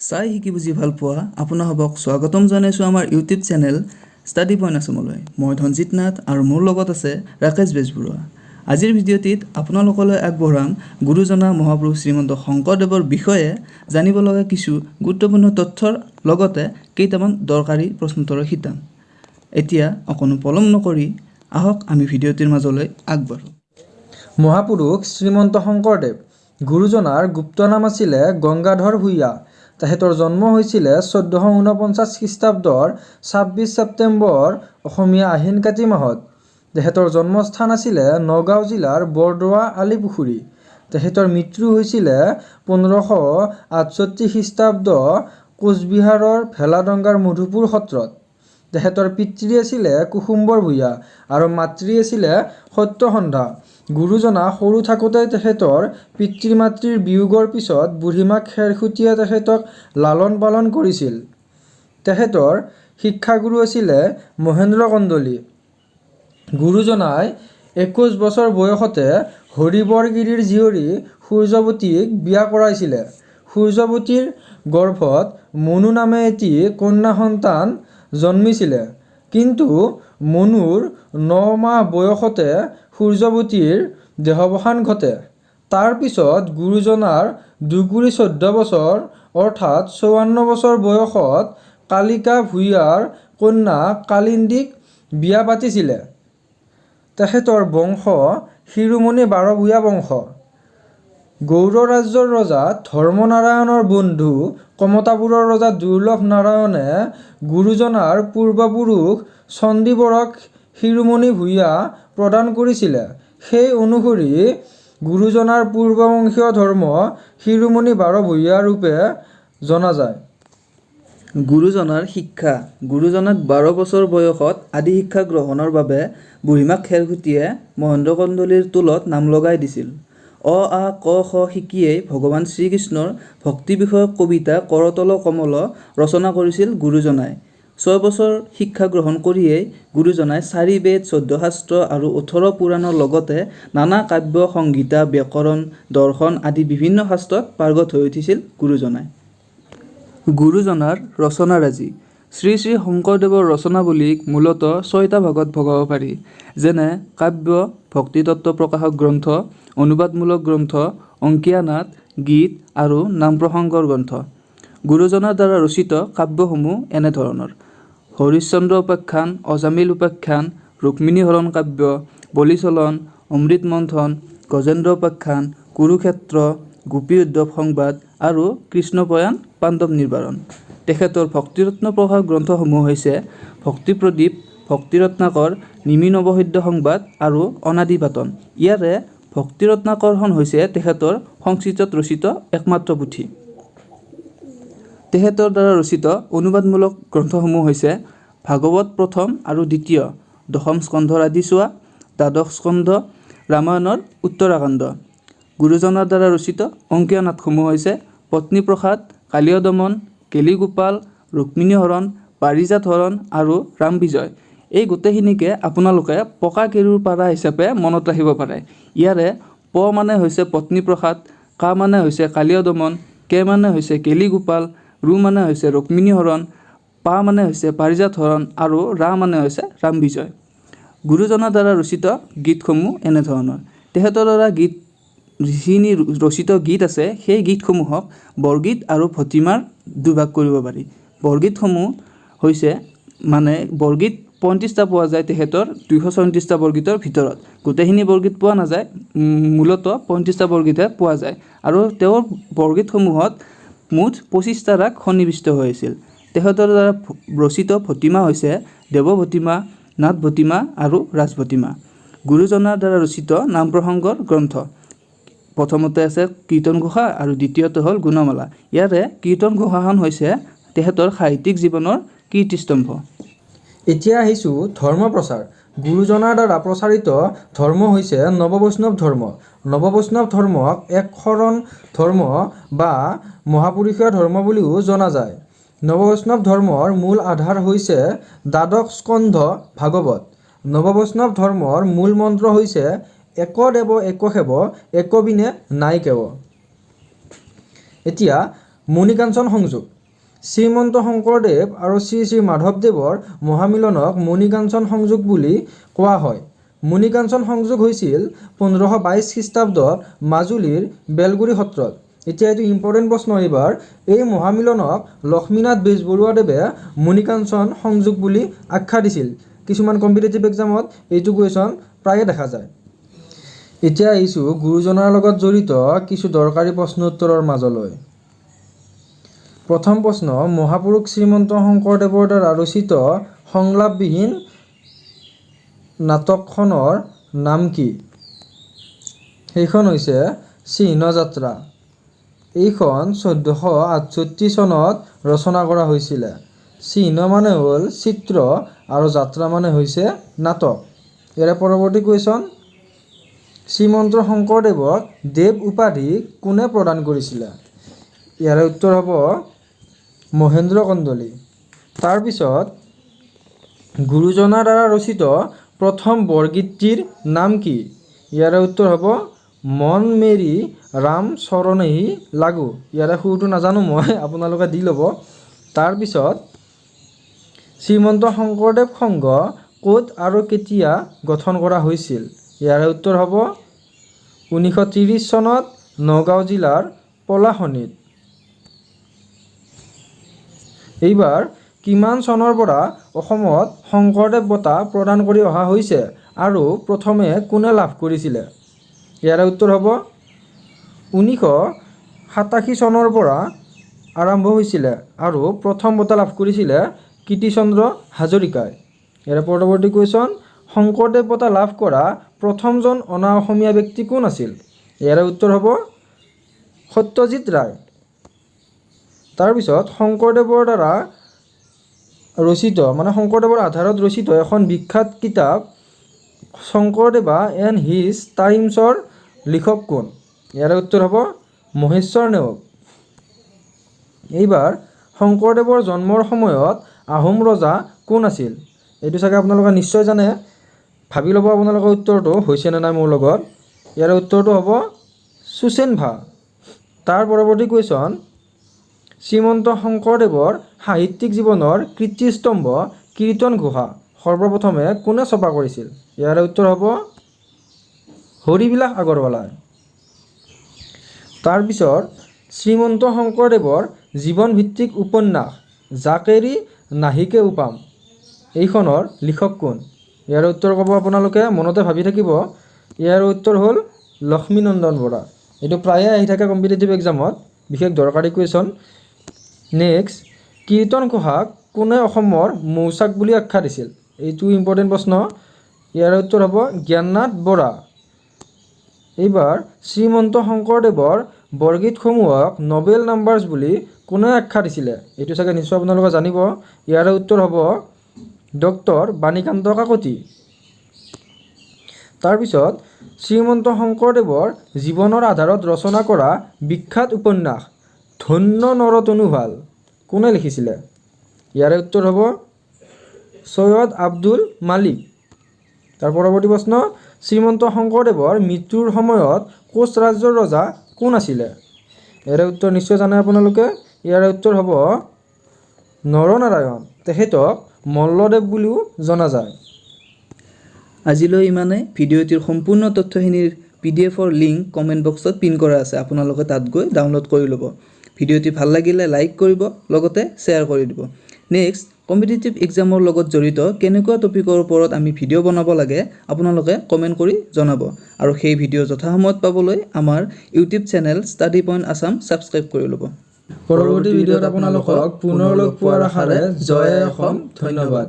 চাই শিকি বুজি ভাল পোৱা আপোনাসবক স্বাগতম জনাইছোঁ আমাৰ ইউটিউব চেনেল ষ্টাডি পইণ্ট আছামলৈ। মই ধনজিত নাথ আৰু মোৰ লগত আছে ৰাকেশ বেজবৰুৱা। আজিৰ ভিডিঅ'টিত আপোনালোকলৈ আগবঢ়াম গুৰুজনা মহাপুৰুষ শ্ৰীমন্ত শংকৰদেৱৰ বিষয়ে জানিব লগা কিছু গুৰুত্বপূৰ্ণ তথ্যৰ লগতে কেইটামান দৰকাৰী প্ৰশ্নোত্তৰৰ শিতান। এতিয়া অকণো পলম নকৰি আহক, আমি ভিডিঅ'টিৰ মাজলৈ আগবাঢ়োঁ। মহাপুৰুষ শ্ৰীমন্ত শংকৰদেৱ গুৰুজনাৰ গুপ্ত নাম আছিলে গংগাধৰ ভূঞা। তেখেতৰ জন্ম হৈছিলে 1449 খ্ৰীষ্টাব্দৰ 26 ছেপ্টেম্বৰ, অসমীয়া আহিন কাতি মাহত। তেখেতৰ জন্মস্থান আছিলে নগাঁও জিলাৰ বৰদোৱা আলিপুখুৰী। তেখেতৰ মৃত্যু হৈছিলে 1568 খ্ৰীষ্টাব্দ কোচবিহাৰৰ ভেলাডংগাৰ মধুপুৰ সত্ৰত। তেখেতৰ পিতৃ আছিলে কুসুম্বৰ ভূঞা আৰু মাতৃ আছিলে সত্যসন্ধা। গুৰুজনা সৰু থাকোঁতে তেখেতৰ পিতৃ মাতৃৰ বিয়োগৰ পিছত বুঢ়ীমাক খেৰসূতীয়ে তেখেতক লালন পালন কৰিছিল। তেখেতৰ শিক্ষাগুৰু আছিলে মহেন্দ্ৰ কন্দলী। গুৰুজনাই 21 বছৰ বয়সতে হৰিবৰগিৰিৰ জীয়ৰী সূৰ্যৱতীক বিয়া কৰাইছিলে। সূৰ্যৱতীৰ গৰ্ভত মনু নামে এটি কন্যা সন্তান জন্মিছিলে। কিন্তু মনুৰ 9 মাহ বয়সতে সূৰ্যৱতীৰ দেহাৱসান ঘটে। তাৰ পিছত গুৰুজনাৰ 2 কুৰি 14 বছৰ, অৰ্থাৎ 54 বছৰ বয়সত কালিকা ভূঞাৰ কন্যা কালিন্দীক বিয়া পাতিছিলে। তেখেতৰ বংশ শিৰোমণি বাৰভূঞা বংশ। গৌড় ৰাজ্যৰ ৰজা ধৰ্মনাৰায়ণৰ বন্ধু কমতাপুৰৰ ৰজা দুৰ্লভ নাৰায়ণে গুৰুজনাৰ পূৰ্বপুৰুষ চণ্ডীবৰক শিৰোমণি ভূঞা প্ৰদান কৰিছিলে। সেই অনুসৰি গুৰুজনাৰ পূৰ্ববংশীয় ধৰ্ম শিৰোমণি বাৰভূঞা ৰূপে জনা যায়। গুৰুজনাৰ শিক্ষা: গুৰুজনাক 12 বছৰ বয়সত আদি শিক্ষা গ্ৰহণৰ বাবে বুঢ়ীমাক খেৰসূতীয়ে মহেন্দ্ৰ কন্দলীৰ টোলত নাম লগাই দিছিল। অ আ ক খ শিকিয়েই ভগৱান শ্ৰীকৃষ্ণৰ ভক্তি বিষয়ক কবিতা কৰতল কমল ৰচনা কৰিছিল গুৰুজনাই। 6 বছৰ শিক্ষা গ্ৰহণ কৰিয়েই গুৰুজনাই চাৰি বেদ, 14 শাস্ত্ৰ আৰু 18 পুৰাণৰ লগতে নানা কাব্য, সংহিতা, ব্যাকৰণ, দৰ্শন আদি বিভিন্ন শাস্ত্ৰত পাৰ্গত হৈ উঠিছিল গুৰুজনাই। গুৰুজনাৰ ৰচনাৰাজি: শ্ৰী শ্ৰী শংকৰদেৱৰ ৰচনাৱলীক মূলতঃ ছয়টা ভাগত ভগাব পাৰি। যেনে কাব্য, ভক্তিতত্ত্ব প্ৰকাশক গ্ৰন্থ, অনুবাদমূলক গ্ৰন্থ, অংকীয়া নাট, গীত আৰু নাম-প্ৰসংগৰ গ্ৰন্থ। গুৰুজনাৰ দ্বাৰা ৰচিত কাব্যসমূহ এনেধৰণৰ: হৰিশ্চন্দ্ৰ উপাখ্যান, অজামিল উপাখ্যান, ৰুক্মিণী হৰণ কাব্য, বলিছলন, অমৃত মন্থন, গজেন্দ্ৰ উপাখ্যান, কুৰুক্ষেত্ৰ, গোপী উদ্ধৱ সংবাদ আৰু কৃষ্ণপয়াণ পাণ্ডৱ নিবাৰণ। তেখেতৰ ভক্তিৰত্ন প্ৰকাশ গ্ৰন্থসমূহ হৈছে ভক্তিপ্ৰদীপ, ভক্তিৰত্নাকৰ, নিমি নৱসদ্য সংবাদ আৰু অনাদি পাতন। ইয়াৰে ভক্তিৰত্নাকৰখন হৈছে তেখেতৰ সংস্কৃতত ৰচিত একমাত্ৰ পুথি। তেখেতৰ দ্বাৰা ৰচিত অনুবাদমূলক গ্ৰন্থসমূহ হৈছে ভাগৱত প্ৰথম আৰু দ্বিতীয়, দশম স্কন্ধৰ আদিছোৱা, দ্বাদশ স্কন্ধ, ৰামায়ণৰ উত্তৰাকাণ্ড। গুৰুজনাৰ দ্বাৰা ৰচিত অংকীয়া নাটসমূহ হৈছে পত্নীপ্ৰসাদ, কালীয়দমন, কেলিগোপাল, ৰুক্মিণী হৰণ, পাৰিজাত হৰণ আৰু ৰামবিজয়। এই গোটেইখিনিকে আপোনালোকে পকা কেৰুৰ পাৰা হিচাপে মনত ৰাখিব পাৰে। ইয়াৰে প মানে হৈছে পত্নীপ্ৰসাদ, কা মানে হৈছে কালীয়দমন, কে মানে হৈছে কেলিগোপাল, ৰু মানে হৈছে ৰুক্মিণী হৰণ, পা মানে হৈছে পাৰিজাত হৰণ আৰু ৰা মানে হৈছে ৰামবিজয়। গুৰুজনাৰ দ্বাৰা ৰচিত গীতসমূহ এনেধৰণৰ: তেখেতৰ দ্বাৰা যিখিনি ৰচিত গীত আছে, সেই গীতসমূহক বৰগীত আৰু ভটিমাৰ দুভাগ কৰিব পাৰি। বৰগীতসমূহ হৈছে, মানে বৰগীত 35টা পোৱা যায় তেখেতৰ 236টা বৰগীতৰ ভিতৰত। গোটেইখিনি বৰগীত পোৱা নাযায়, মূলতঃ 35টা বৰগীতহে পোৱা যায় আৰু তেওঁৰ বৰগীতসমূহত মুঠ 25টা ৰাগ সন্নিৱিষ্ট হৈ আছিল। তেখেতৰ দ্বাৰা ৰচিত ভটিমা হৈছে দেৱ ভটিমা, নাট ভটিমা আৰু ৰাজ ভটিমা। গুৰুজনাৰ দ্বাৰা ৰচিত নাম প্ৰসংগৰ গ্ৰন্থ প্ৰথমতে আছে কীৰ্তন ঘোষা আৰু দ্বিতীয়তে হ'ল গুণমালা। ইয়াৰে কীৰ্তন ঘোষাখন হৈছে তেখেতৰ সাহিত্যিক জীৱনৰ কীৰ্তিস্তম্ভ। এতিয়া আহিছোঁ ধৰ্ম প্ৰচাৰ। গুৰুজনাৰ দ্বাৰা প্ৰচাৰিত ধৰ্ম হৈছে নৱবৈষ্ণৱ ধৰ্ম। নৱবৈষ্ণৱ ধৰ্মক একশৰণ ধৰ্ম বা মহাপুৰুষীয়া ধৰ্ম বুলিও জনা যায়। নৱবৈষ্ণৱ ধৰ্মৰ মূল আধাৰ হৈছে দ্বাদশ স্কন্ধ ভাগৱত। নৱবৈষ্ণৱ ধৰ্মৰ মূল মন্ত্ৰ হৈছে এক দেৱ এক সেৱ এক বিনে নাই কেৱ। এতিয়া মণিকাঞ্চন সংযোগ। শ্ৰীমন্ত শংকৰদেৱ আৰু শ্ৰী শ্ৰী মাধৱদেৱৰ মহামিলনক মণিকাঞ্চন সংযোগ বুলি কোৱা হয়। মণিকাঞ্চন সংযোগ হৈছিল 1522 খ্ৰীষ্টাব্দত মাজুলীৰ বেলগুৰি সত্ৰত। এতিয়া এইটো ইম্পৰ্টেণ্ট প্ৰশ্ন এইবাৰ। এই মহামিলনক লক্ষ্মীনাথ বেজবৰুৱাদেৱে মণিকাঞ্চন সংযোগ বুলি আখ্যা দিছিল। কিছুমান কম্পিটিটিভ এক্সামত এইটো কুৱেশ্যন প্ৰায়ে দেখা যায়। এতিয়া আহিছোঁ গুৰুজনাৰ লগত জড়িত কিছু দৰকাৰী প্ৰশ্ন উত্তৰৰ মাজলৈ। প্ৰথম প্ৰশ্ন, মহাপুৰুষ শ্ৰীমন্ত শংকৰদেৱৰ দ্বাৰা ৰচিত সংলাপবিহীন নাটকখনৰ নাম কি? সেইখন হৈছে চিহ্নযাত্ৰা। এইখন 1468 চনত ৰচনা কৰা হৈছিলে। চিহ্ন মানে হ'ল চিত্ৰ আৰু যাত্ৰা মানে হৈছে নাটক। ইয়াৰে পৰৱৰ্তী কুৱেশ্যন, শ্ৰীমন্ত শংকৰদেৱক দেৱ উপাধি কোনে প্ৰদান কৰিছিলে? ইয়াৰে উত্তৰ হ'ব মহেন্দ্ৰ কন্দলী। তাৰপিছত, গুৰুজনাৰ দ্বাৰা ৰচিত প্ৰথম বৰগীতটিৰ নাম কি? ইয়াৰে উত্তৰ হ'ব মন মেৰি ৰাম চৰণেহি লাগু। ইয়াৰে সুৰটো নাজানো মই, আপোনালোকে দি ল'ব। তাৰপিছত, শ্ৰীমন্ত শংকৰদেৱ সংঘ ক'ত আৰু কেতিয়া গঠন কৰা হৈছিল? ইয়াৰে উত্তৰ হ'ব 1930 চনত নগাঁও জিলাৰ পলাশনিত। এইবাৰ, কিমান চনৰ পৰা অসমত শংকৰদেৱ বঁটা প্ৰদান কৰি অহা হৈছে আৰু প্ৰথমে কোনে লাভ কৰিছিলে? ইয়াৰে উত্তৰ হ'ব 1987 চনৰ পৰা আৰম্ভ হৈছিলে আৰু প্ৰথম বঁটা লাভ কৰিছিলে কীৰ্তিচন্দ্ৰ হাজৰিকাই। ইয়াৰে পৰৱৰ্তী কুৱেশ্যন, শংকৰদেৱ বঁটা লাভ কৰা প্ৰথমজন অনা অসমীয়া ব্যক্তি কোন আছিল? ইয়াৰে উত্তৰ হ'ব সত্যজিৎ ৰায়। তাৰপিছত, শংকৰদেৱৰ দ্বাৰা ৰচিত, মানে শংকৰদেৱৰ আধাৰত ৰচিত এখন বিখ্যাত কিতাপ শংকৰদেৱা এণ্ড his টাইমছৰ লিখক কোন? ইয়াৰে উত্তৰ হ'ব মহেশ্বৰ নেওগ। এইবাৰ, শংকৰদেৱৰ জন্মৰ সময়ত আহোম ৰজা কোন আছিল? এইটো চাগে আপোনালোকে নিশ্চয় জানে। ভাবি ল'ব আপোনালোকৰ উত্তৰটো হৈছেনে নাই মোৰ লগত। ইয়াৰে উত্তৰটো হ'ব চুচেনভা। তাৰ পৰৱৰ্তী কুৱেশ্যন, শ্ৰীমন্ত শংকৰদেৱৰ সাহিত্যিক জীৱনৰ কীৰ্তিস্তম্ভ কীৰ্তন ঘোষা সৰ্বপ্ৰথমে কোনে ছপা কৰিছিল? ইয়াৰে উত্তৰ হ'ব হৰিবিলাস আগৰৱালাই। তাৰপিছত, শ্ৰীমন্ত শংকৰদেৱৰ জীৱনভিত্তিক উপন্যাস জাকেৰি নাহিকে উপাম এইখনৰ লিখক কোন? ইয়াৰ উত্তৰ ক'ব আপোনালোকে, মনতে ভাবি থাকিব। ইয়াৰ উত্তৰ হ'ল লক্ষ্মীনন্দন বৰা। এইটো প্ৰায়ে আহি থাকে কম্পিটিটিভ এক্সামত, বিশেষ দৰকাৰী কুৱেশ্যন। নেক্সট, কীৰ্তন ঘোষাক কোনে অসমৰ মৌচাক বুলি আখ্যা দিছিল? এইটো ইম্পৰ্টেণ্ট প্ৰশ্ন। ইয়াৰ উত্তৰ হ'ব জ্ঞাননাথ বৰা। এইবাৰ, শ্ৰীমন্ত শংকৰদেৱৰ বৰগীতসমূহক নবেল নাম্বাৰ্ছ বুলি কোনে আখ্যা দিছিলে? এইটো চাগে নিশ্চয় আপোনালোকে জানিব। ইয়াৰে উত্তৰ হ'ব ডক্টৰ বাণীকান্ত কাকতি। তাৰপিছত, শ্ৰীমন্ত শংকৰদেৱৰ জীৱনৰ আধাৰত ৰচনা কৰা বিখ্যাত উপন্যাস ধন্য নৰতনু ভাল কোনে লিখিছিলে? ইয়াৰে উত্তৰ হ'ব চৈয়দ আব্দুল মালিক। তাৰ পৰৱৰ্তী প্ৰশ্ন, শ্ৰীমন্ত শংকৰদেৱৰ মৃত্যুৰ সময়ত কোচ ৰাজ্যৰ ৰজা কোন আছিলে? ইয়াৰে উত্তৰ নিশ্চয় জানে আপোনালোকে। ইয়াৰে উত্তৰ হ'ব নৰনাৰায়ণ। তেখেতক মল্লদেৱ বুলিও জনা যায়। আজিলৈ ইমানে। ভিডিঅ'টিৰ সম্পূৰ্ণ তথ্যখিনিৰ পিডিএফৰ লিংক কমেণ্ট বক্সত পিন কৰা আছে, আপোনালোকে তাত গৈ ডাউনলোড কৰি ল'ব। ভিডিঅ'টি ভাল লাগিলে লাইক কৰিব, লগতে শ্বেয়াৰ কৰি দিব। নেক্সট কম্পিটিটিভ এক্সামৰ লগত জড়িত কেনেকুৱা টপিকৰ ওপৰত আমি ভিডিঅ' বনাব লাগে, আপোনালোকে কমেণ্ট কৰি জনাব আৰু সেই ভিডিঅ' যথাসময়ত পাবলৈ আমাৰ YouTube channel study point Assam subscribe কৰি ল'ব। পৰৱৰ্তী ভিডিঅ'ত আপোনালোকক পুনৰ লগ পোৱাৰ আশাৰে জয় আই অসম, ধন্যবাদ।